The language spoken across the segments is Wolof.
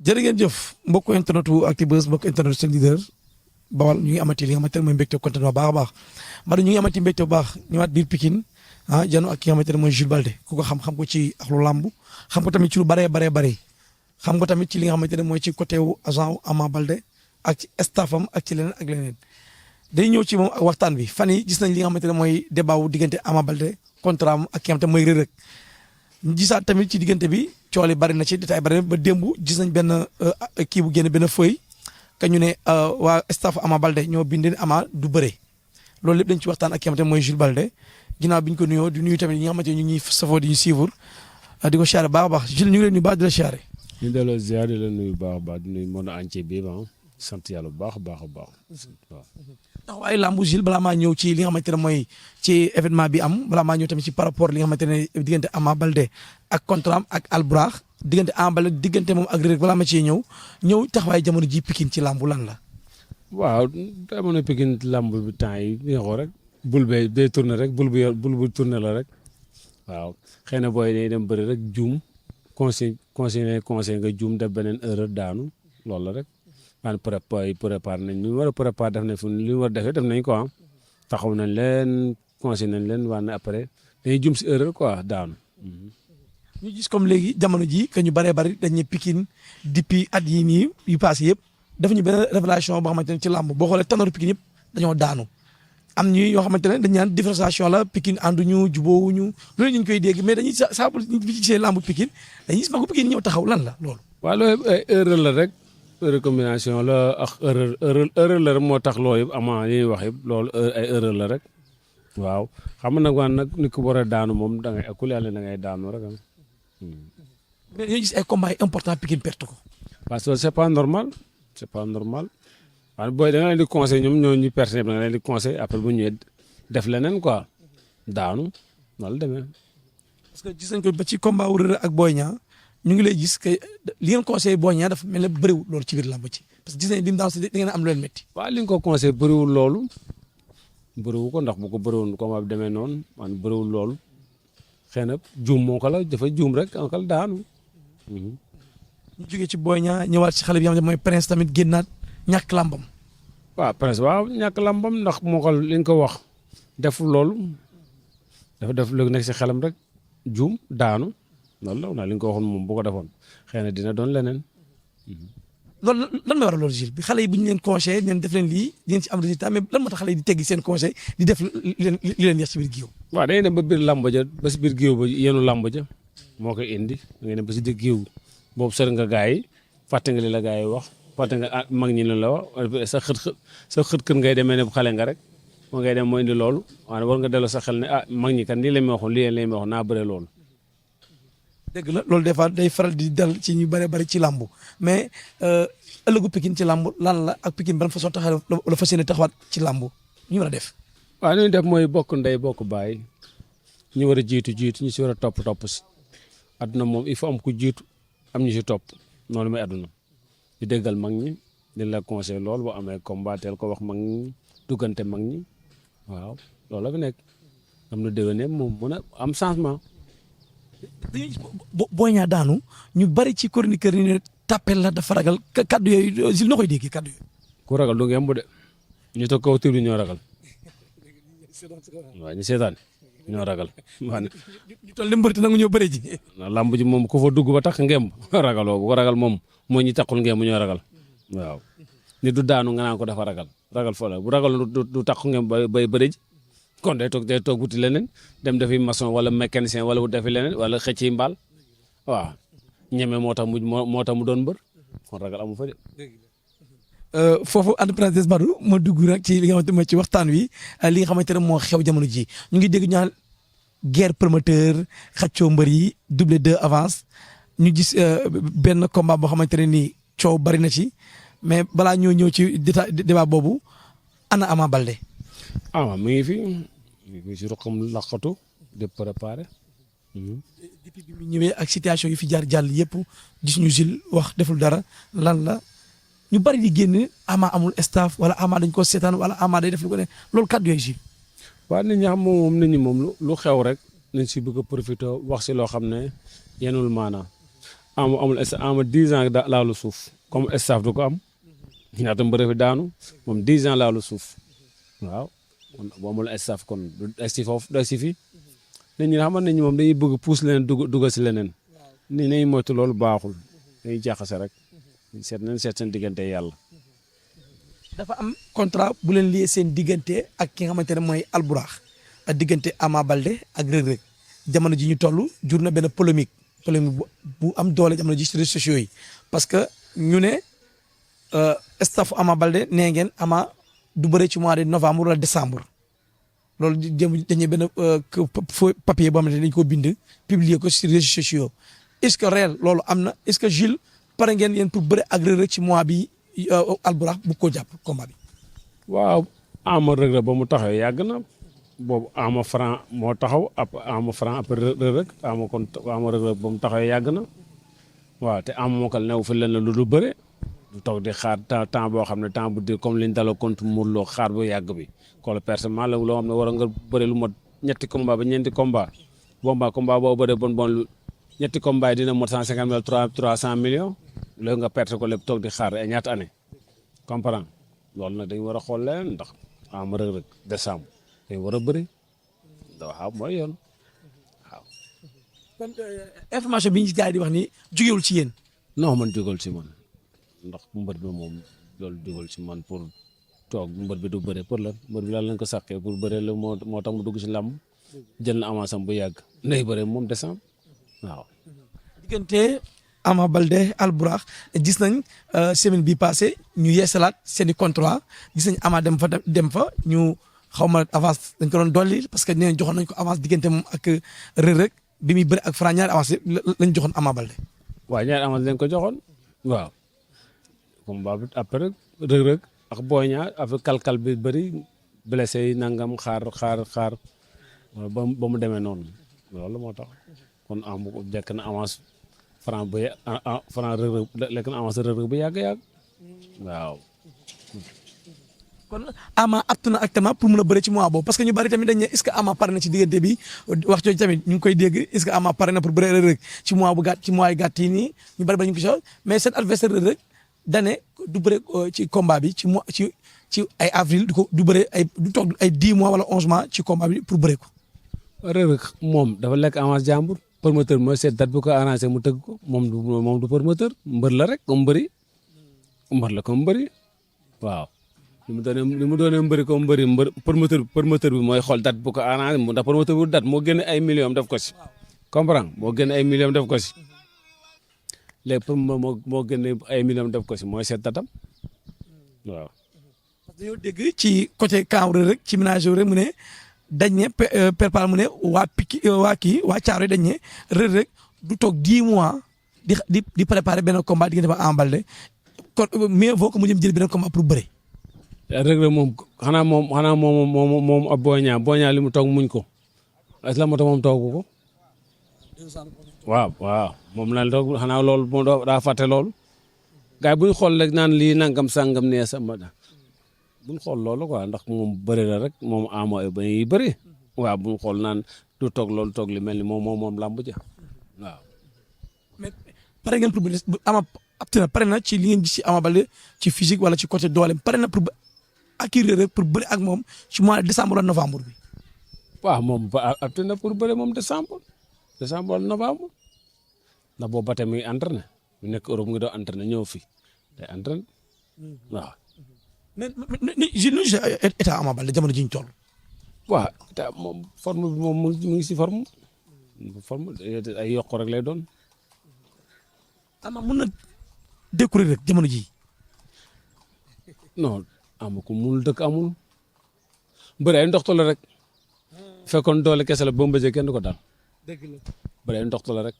jërë ngeen jëf mbokku internetu Actubuzz mbokku internetu seen leader Bawal ñu ngi amati li nga xamante ne mooy mbégte kontaan bu baax a baax Mbadou ñu ngi amati mbégte bu baax ñëwaat biir Pikine jano ak ki nga xamante ne mooy Jules Baldé ku ko xam ko ci axlu làmb xam ko tamit ci lu baree xam ko tamit ci li nga xamante ne mooy ci côté wu agent Ama Baldé ak ci staffam ak ci leneen ak leneen day ñëw ci moom ak waxtaan bi fan yi gis nañ li nga xamante ne mooy débat wu diggante Ama Baldé contrat am ak ki nga xamante ne mooy Reug Reug ñu gisaat tamit ci diggante bi cool yi bari na ci détail bari ba démb gis nañ benn kii bu génn benn feuille que ñu ne waa staff Ama Baldé ñoo bindee Ama du bëre loolu lépp dañ ci waxtaan ak ki nga xamante ne mooy Jules Baldé ginnaaw bi ñu ko nuyoo di nuyu tamit ñi nga xamante ne ñu ngi safoo di ñu suivre di ko siyaare baax a baax Jules ñu ngi leen nuyu baax di la siyaare. ñu delloo ziar di la nuyu baax a baax di nuyu monde entier bi sant yàlla bu baax a baax a baax waaw. ndax waaye lambu Jules balaa maa ñëw ci li nga xamante ne mooy ci événement bi am balaa maa ñëw tamit ci par rapport li nga xamante ne diggante Ama Baldé ak contrat am ak Albourakh diggante Ama Baldé diggante moom ak Reug Reug balaa ma ciy ñëw taxawaay jamono ji Pikine ci lambu lan la. waaw jamono Pikine lamb bi temps yi nga xool rek bul bee day tourné rek bul bu tourné la rek waaw xëy na booy day dem bëri rek juum conseil nga juum def beneen erreur daanu loolu la rek. man préparé nañ ñu war a préparé def nañ fu li ñu war a defee def nañ ko taxaw nañ leen conseil nañ leen waaye après dañuy jum si erreur quoi daanu. ñu gis comme léegi jamono ji que ñu bëree bëri dañ ne Pikine depuis at yii nii yu passé yëpp dafa ñu benn révélation boo xamante ne ci làmb boo xoolee tanoor Pikine yëpp dañoo daanu am ñi yoo xamante ne dañ naan différenciation la Pikine ànduñu jubóowuñu loolu ñu ngi koy dégg mais dañuy saa bu ñu gisee làmb Pikine dañuy gis magu Pikine ñëw taxaw lan la loolu. waaw loolu ay erreur la rek. recommandation la ak erreur la rek moo tax loolu yëpp Ama li ñuy wax yëpp loolu ay erreur la rek waaw xam nag waan nag ni ko war a daanu moom da ngay akul yàlla da ngay daanu rek mais ñoo gis ay combats yi important Pikine perte ko. parce que c'est pas normal waaye booy da nga leen di conseil ñoom ñoo ñu perte da nga leen di conseil après bu ñëwee def leneen quoi daanu loolu demee. parce que gis nañ ko ba ci combat wu Reug Reug ak Boy Niang ñu ngi lay gis que li ngeen conseillé Boy Niang dafa mel ne bëriwul loolu ci biir làmb ci parce que gis nañ lim daaw si da ngeen am lu leen métti. waaw li nga ko conseillé bëriwul loolu bëriwu ko ndax bu ko bëriwoon combat bi demee noonu man bëriwul loolu xëy na juum moo ko la dafa juum rek ankal daanu. ñu jógee ci Boy Niang ñëwaat ci xale bi nga xam ne mooy Prince tamit génnaat ñàkk làmbam. waaw Prince waaw ñàkk làmbam ndax moo ko li nga ko wax deful loolu dafa def lu nekk si xelam rek juum daanu. loolu la li nga ko waxoon moom bu ko defoon xëy na dina doon leneen. loolu lan may waral loolu Jules bi xale yi bu ñu leen conseillé leen def leen lii di ngeen ci am résultat mais lan moo tax xale yi di teggi seen conseil di def li leen yeex ci biir géew. waaw dañuy dem ba biir làmb ja ba si biir géew ba yenu làmb ja moo koy indi da ngay dem ba si biir géew boobu sori nga gaa yi fàtte nga li la gaa yi wax fàtte nga mag ñi la wax sa xët kër ngay demee ne xale nga rek moo ngay dem moo indi loolu waaye war nga delloo sa xel ne mag ñi kan lii la may waxoon lii la may waxoon naa bëre loolu. dëgg la loolu des fois day faral di dal ci ñu bari ci làmb mais ëllëgu Pikine ci làmb lan la ak Pikine ban façon taxaw la fas yéene taxawaat ci làmb ñu war a def. waaw li ñu def mooy bokk ndey bokk baay ñu war a jiitu ñu si war a topp si adduna moom il faut am ku jiitu am ñu si topp noonu mooy adduna di déggal mag ñi di la conseil loolu boo amee combat teel ko wax mag ñi duggante mag ñi waaw loolu la fi nekk am na déwénee moom mën a am changement. dañuy Boy Niang daanu ñu bari ci chroniqueur yi ne tàppel la dafa ragal kaddu yooyu si noo koy déggee kaddu yooyu. ku ragal du ngeen bu de ñu toog kaw tribune ñoo ragal waaw ñu seetaan ñoo ragal. ñu toll ni mbërte nangu ñoo bëri ji. lamb ji moom ku fa dugg ba tax ngemb ragaloo bu ko ragal moom moo ñu taxul ngemb ñoo ragal waaw nit du daanu nga naan ko dafa ragal fo la bu ragal du tax ngemb bay bëri ji kon day toog wuti leneen dem defi maçon wala mécanicien wala bu defi leneen wala xëcc mbaal waaw ñeme moo tax mu doon mbër kon ragal amu fa de. foofu entreprise Badou ma dugg rek ci li nga xamante ne ci waxtaan wi li nga xamante ne moo xew jamono ji ñu ngi dégg ñaan guerre promoteur xaccoo mbër yi double 2 avance ñu gis benn combat boo xamante ne nii coow bari na ci mais balaa ñoo ñëw ci débat boobu ana Ama Baldé. mi ngi fi mi ngi si roqam laqatu de préparé. depuis bi mu ñëwee ak situation yi fi jàll yëpp gis ñu Jules wax deful dara lan la. ñu bari di génn Ama amul staff wala Ama dañ ko seetaan wala Ama day def lu ko ne loolu kàddu yooyu si. waaw nit ñi xam moom nit ñi moom lu xew rek nañ si bëgg a profité wax si loo xam ne yenul maanaam amul ama 10 ans laalu suuf comme staff du ko am ñaata mbër fi daanu moom 10 ans laalu suuf waaw kon bu amul staff kon du egsi foofu du egsi fii nit ñi xam nañ moom dañuy bëgg puus leneen dugg si leneen nit ñi moytu loolu baaxul dañuy jaxase rek seet seen diggante yàlla. dafa am contrat bu leen lié seen diggante ak ki nga xamante ne mooy Albourakh ak diggante Ama Baldé ak Reug Reug jamono ji ñu toll jur na benn polémique bu am doole jamono ji ci réseaux sociaux yi parce que ñu ne staff Ama Baldé nee ngeen Ama du bëre ci mois de novembre wala décembre loolu dañuy benn papier boo xamante ne dañu ko bind publier ko sur réseaux sociaux est-ce que réel loolu am na est-ce que Jules pare ngeen yéen pour bëre ak Reug Reug ci mois bi Albourakh bu ko jàpp combat bi. waaw Ama Reug Reug ba mu taxaw yàgg na boobu Ama Franc moo taxaw Ama Franc après Reug Reug Ama Reug Reug ba mu taxaw yàgg na waaw te Ama moo ko new fi leen la lu bëre du toog di xaar temps boo xam ne temps bu dir comme liñ daloo contre Modou Lo xaar bu yàgg bi koola personnellement la loo xam ne war nga bëre lu mot ñetti combat ba ñeenti combat combat boo bëre bon ñetti combat yi dina mot 150 millions 300 millions léegi nga perte ko lépp toog di xaar ay ñaata année comprendre loolu nag dañu war a xool leen ndax Ama Reug Reug décembre dañu war a bëri waaw mooy yoon waaw. kon information bi ñu gars yi di wax ni jugewul ci yéen. non man jógal ci man ndax mbër bi moom loolu jógal ci man pour toog mbër bi du bëre pour lan mbër bi lan lañ ko sàqee pour bëre la moo tax mu dugg ci làmb jël na avance am bu yàgg nay bëre moom décembre waaw. diggante Ama Baldé Albourakh gis nañ semaine bi passé ñu yeesalaat seen i contrat gis nañ Ama dem fa ñu xaw ma avance dañ ko doon dolli parce que nee nañ joxoon nañ ko avance diggante moom ak Reug Reug bi muy bëri ak Franc ñaari avance lañ joxoon Ama Baldé. waaw ñaari avance lañ ko joxoon waaw combat bi après Reug Reug ak Boy Niang avec kalkal bi bëri blessé yi nangam xaar ba mu demee noonu loolu moo tax kon am jekk na avance Franc bu Franc Reug Reug lekk na avance Reug Reug bu yàgg waaw. kon Ama apte na actuellement pour mun a bëre ci mois boobu parce que ñu bari tamit dañ ne est-ce que Ama pare na ci diggante bi wax jooju tamit ñu ngi koy dégg est-ce que Ama pare na pour bëre Reug Reug ci mois bu gàtt ci mois yu gàtt yi nii ñu bari ba ñu ko soxla mais seen adversaire Reug Reug dane du bëre ci combat bi ci mois ci ay avril du bëre du toog ay 10 mois wala 11 mois ci combat bi pour bëre ko. Reug Reug moom dafa lekk avance jàmbur promoteur mooy seet date bu ko arrangé mu tëgg ko moom du promoteur mbër la rek comme mbëri mbër la comme mbëri waaw. li mu doonee mbëri comme mbëri promoteur bi mooy xool date bu ko arrangé ndax promoteur bu date moo génne ay millions def ko si comprendre moo génne ay millions def ko si léegi moo génne ay millions def ko si mooy seet datam waaw. parce que dañoo dégg ci côté camp Reug Reug ci ménage rek mu ne dañ ne perpal mu ne waa Thiaroye dañ ne Reug Reug du toog 10 mois di préparer benn combat diggante ba Ama Baldé kon mieux vaut que mu jëm jël benn combat pour bëre. Reug Reug moom xanaa moom ab Boy Niang li mu toog muñ ko est-ce que la moo tax moom toogu ko waaw moom la toog xanaa loolu moo daa fàtte loolu gars yi bu ñu xool rek naan lii nangam sangam nee sama bu ñu xool loolu quoi ndax moom bëri la rek moom Ama ba yi bëri waaw bu ñu xool naan du toog loolu toog li mel ni moom làmb ja waaw. mais pare ngeen pour Ama apte na pare na ci li ngeen gis ci Ama Baldé ci physique wala ci côté doole pare na pour acquérir rek pour bëri ak moom ci mois de décembre wala novembre bi. waaw moom apte na pour bëri moom décembre wala novembre ndax boobu ba tey mi ngi entraîné mu nekk Europe mu ngi doon entraîné ñëw fii day entraîné waaw. mais état Ama Baldé jamono ji ñu toll. waaw état moom forme bi moom mu ngi si forme ay yokk rek lay doon. Ama mun na découvrir rek jamono ji non ama ko munul dëkk amul bëri ay ndoxtu la rek fekkoon doole kese la ba mu bëjee kenn du ko daal bëri ay ndoxtu la rek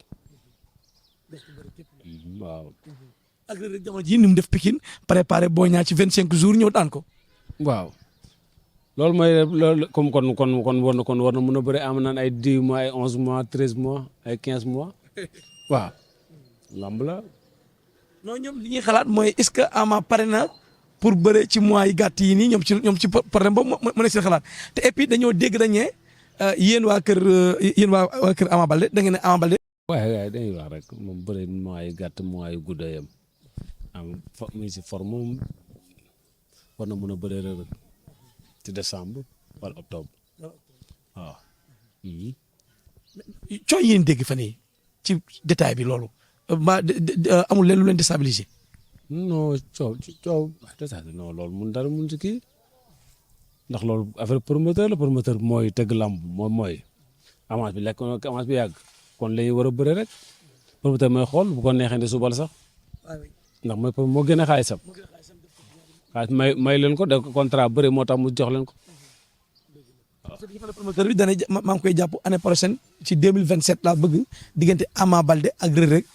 waaw. ak rek jamono ji ni mu def Pikine préparé Boy Niang ci 25 jours ñëw daan ko. waaw loolu mooy loolu comme kon war na mun a bëri am naan ay 10 mois ay 11 mois 13 mois ay 15 mois waaw. lamb la. non ñoom li ñuy xalaat mooy est-ce que Ama pare na pour bëre ci mois yi gàtt yi nii ñoom ci problème boobu mën na si xalaat te et puis dañoo dégg dañ ne yéen waa kër Ama Baldé da ngeen ne Ama Baldé waaye dañuy wax rek moom bëri mois yu gàtt mois yu gudd yam am mu ngi si forme moom war na mën a bëri rek ci décembre wala octobre waaw. cooy yéen dégg fan yii ci détail bi loolu mbaa amul leen lu leen déstabiliser. non coow non loolu mun dara mun si kii ndax loolu affaire promoteur la promoteur mooy tëgg lamb moom mooy avance bi lekk avance bi yàgg kon la ñuy war a bëre rek promoteur mooy xool bu ko neexee ne subal sax ndax moo gën a xaalisam xaalis may leen ko da contrat bëre moo tax mu jox leen ko. promoteur bi dana maa ngi koy jàpp année prochaine ci 2027 laa bëgg diggante Ama Baldé ak Reug Reug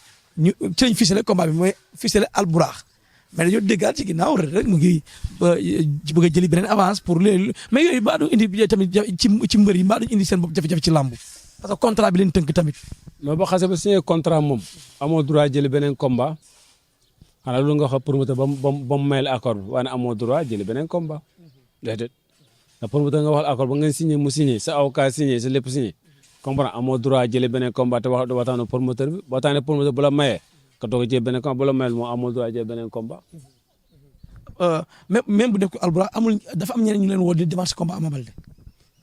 ñu ci lañ ficelé combat bi mooy ficelé Alburax mais dañoo déggaat ci ginnaaw rek mu ngi bëgg a jëli beneen avance pour léegi mais yooyu mbaa du indi tamit ci mbër yi mbaa duñ indi seen bopp jafe-jafe ci làmb parce que contrat bi leen tënk tamit. mais boo xasee ba signé contrat moom amoo droit jëli beneen combat xanaa lu nga wax promoteur ba mu may la accord bi waaye amoo droit jëli beneen combat déedéet ndax promoteur nga wax accord ba ngeen signé mu signé sa avocat signé sa lépp signé comprendre amoo droit jëli beneen combat te waxtaanoo promoteur bi waxtaanee promoteur bu la mayee. ka doog a jël beneen combat bu la mayal moom amul droit jël beneen combat. même bu def ko Alburax amul dafa am ñeneen ñu leen woo di démarche combat Ama Baldé.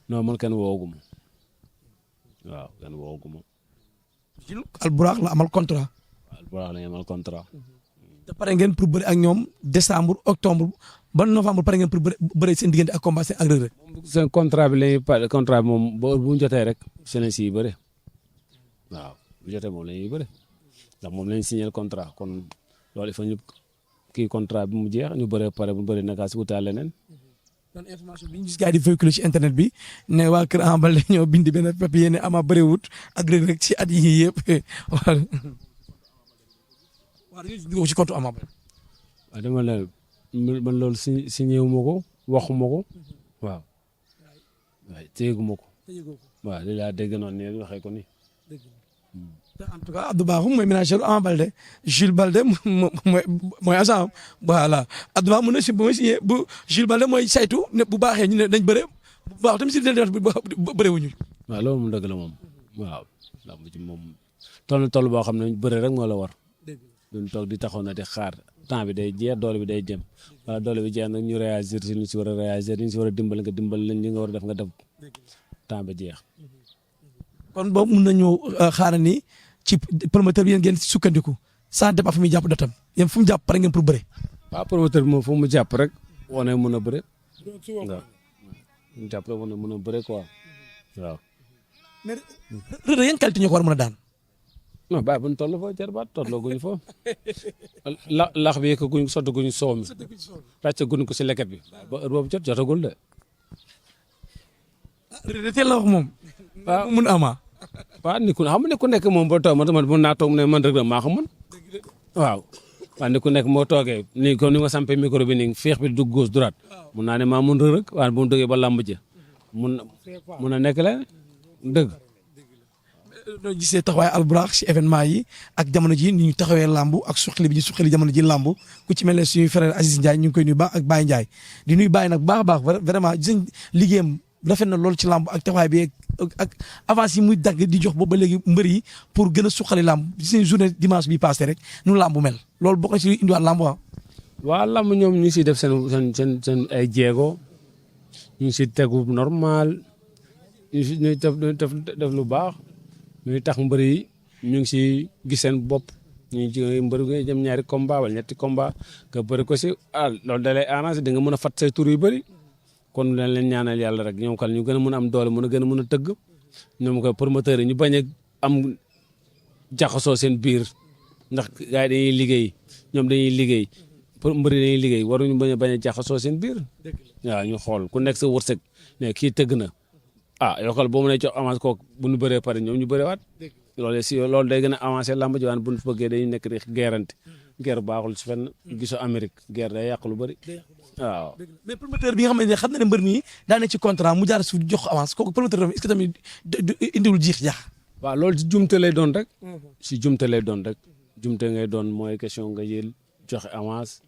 non man kenn woogu ma waaw kenn woogu ma. Alburax la amal contrat. Alburax la ñu amal contrat. te pare ngeen pour bëri ak ñoom décembre octobre ba novembre pare ngeen pour bëri seen diggante ak combat seen ak Reug Reug. seen contrat bi la ñuy pare contrat bi moom bu ñu jotee rek seen si bëri waaw bu jotee moom la ñuy bëri. ndax moom lañ signé contrat kon loolu il faut ñu kii contrat bi mu jeex ñu bëree pare bu bëri naka si wutaal leneen. kon information bi ñu gis gars yi di véhiculer ci internet bi ne waa kër Ama Baldé ñoo bind benn papier ne Ama bëriwut ak Reug Reug ci at yii yëpp waaw. waaw dañuy dugg ci compte Ama Baldé. waaw dama la man loolu signé wu ma ko waxuma ko waaw waaye téyegu ma ko waaw li laa dégg noonu nii waxee ko nii. en tout cas Abdou Bakhoum mooy ménageur Ama Baldé Jules Baldé mooy agent voilà Abdou Bakhoum mën na si bu ma signé bu Jules Baldé mooy saytu ne bu baaxee ñu ne dañ bëre bu baax tamit si dina bu bëre wuñu. waaw loolu moom dëgg la moom waaw ndax bu ci moom toll boo xam ne bëre rek moo la war duñ toog di taxaw na di xaar temps bi day jeex doole bi day jëm wala doole bi jeex nag ñu réagir si ñu si war a réagir ñu si war a dimbal nga dimbal lañ li nga war a def nga def temps bi jeex. kon boobu mun nañu xaaral ni ci promoteur bi yéen ngeen sukkandiku sans départ fu muy jàpp datam yéen fu mu jàpp pare ngeen pour bëre. waaw promoteur bi moom fu mu jàpp rek wane mën a bëre waaw mu jàpp rek wane mën a bëre quoi waaw. mais Reug Reug yan qualité ñoo ko war a mën a daan. non bàyyi bu ñu toll foofu jarbaat tolloo guñ foofu lax bi yëkk guñ sotti guñ soow mi ràcc guñ ko si leket bi ba heure boobu jotagul de. Reug Reug teel la wax moom. waaw mun Ama. waaw ni ku xam ne ku nekk moom boo toog man mën naa toog ne man Reug Reug maa ko mën waaw waaw ni ku nekk moo toogee nii comme ni nga sampee micro bi nii féex bi du gauche droite mun naa ne maa mun Reug Reug waaye bu mu dëggee ba làmb ja mun a nekk leen dëgg. noo gisee taxawaay Alburax ci événement yi ak jamono ji ni ñu taxawee làmb ak suqali bi ñu suqali jamono ji làmb ku ci mel ne suñu frère Aziz Ndiaye ñu ngi koy nuyu baax ak Baye Ndiaye di nuyu Baye nag baax a baax vraiment gis nañ liggéeyam rafet na loolu ci làmb ak taxawaay bi ak avance yi muy dagg di jox boobu ba léegi mbër yi pour gën a suqali làmb gis nañ journée dimanche bi passé rek nu làmb mel loolu bokk na ci indiwaat làmb waaw. waaw làmb ñoom ñu ngi siy def seen ay jéego ñu ngi siy tegu normal ñu ngi siy def lu baax. ñuy tax mbër yi ñu ngi si gis seen bopp ñu ngi ci mbër yi jëm ñaari combat wala ñetti combat nga bëri ko si loolu da lay arrangé di nga mën a fat say tur yu bëri kon dañ leen ñaanal yàlla rek ñoom kal ñu gën a mën a am doole mën a gën a mën a tëgg ñoom koy promoteur yi ñu bañ a am jaxasoo seen biir ndax gars yi dañuy liggéey ñoom dañuy liggéey pour mbër yi dañuy liggéey waruñu bañ a jaxasoo seen biir waaw ñu xool ku nekk sa wërsëg ne kii tëgg na yokkal boo mënee jox avance kooku bu ñu bëree pare ñoom ñu bëreewaat loolu day gën a avancé làmb ji waan bu ñu bëggee dañuy nekk di guerrante guerre baaxul si fenn gisoo Amérique guerre day yàq lu bëri waaw. mais promoteur bi nga xam na ne mbër mi daa ne ci contrat mu jaar suuf jox ko avance kooku promoteur est-ce que tamit indiwul jiix jaax. waaw loolu si jumte lay doon rek. si jumte lay doon rek jumte ngay doon mooy question nga jël joxe avance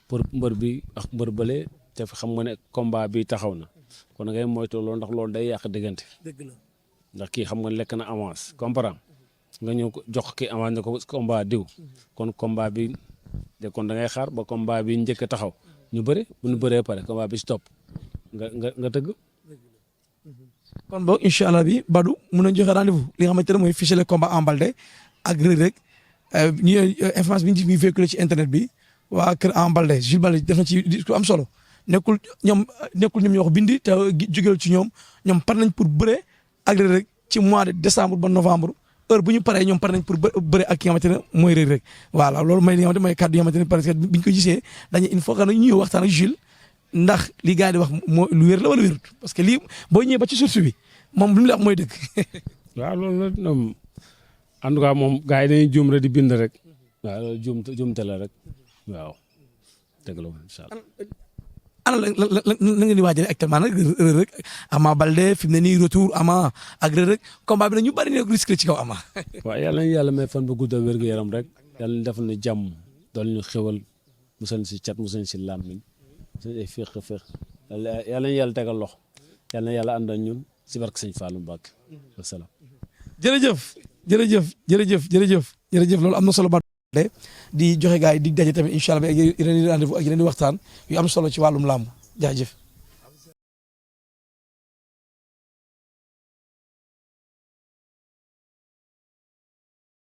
pour mbër bi ak mbër bële te xam nga ne combat bi taxaw na. kon ngay moytu loolu ndax loolu day yàq diggante ndax kii xam nga lekk na avance comprendre nga ñëw ko jox ki avant ne ko combat diw kon combat bi de kon da ngay xaar ba combat bi njëkk a taxaw ñu bëre bu ñu bëree pare combat bi si topp nga tëgg. kon boog incha allah bi Badou mun nañu joxe rendez-vous li nga xamante ne mooy ficeler combat Ama Baldé ak Reug Reug ñu information bi ñu véhiculé ci internet bi waa kër Ama Baldé Jules Baldé def na ci discours am solo nekkul ñoom ñoo ko bindi te jógeel ci ñoom par nañ pour bëre ak Reug Reug ci mois de décembre ba novembre heure bu ñu paree ñoom par nañ pour bëre ak ki nga xamante ne mooy Reug Reug voilà loolu mooy li nga xamante mooy kàddu yi nga xamante ne parce que biñ ko gisee dañuy il faut que ñu ñëw waxtaan ak Jules ndax li gars yi di wax moo lu wér la wala wérut parce que lii boo ñëwee ba ci source bi moom lu mu la wax mooy dëgg. waaw loolu la ñoom en tout cas moom gars yi dañuy juum rek di bind rek waaw loolu juumte la rek waaw dëgg la incha allah. ana la ngeen di waajale actuellement nag Reug Reug Ama Baldé fi mu ne nii retour Ama ak Reug Reug combat bi nag ñu bari ne risque ci kaw Ama. waaw yàlla nañu yàlla may fan bu gudd wér gu yaram rek yàlla ñu defal ñu jàmm dool ñu xewal musal si cat musal si làmmiñ musal ay féex yàlla nañu yàlla tegal loxo yàlla na yàlla ànd ak ñun si barke sëñ Fallou Mbacke wasalaam. jërëjëf loolu am na solo ba di joxe gars yi di daje tamit incha allah ak yeneen i rendez-vous ak yeneen i waxtaan yu am solo ci wàllum làmb jaajëf.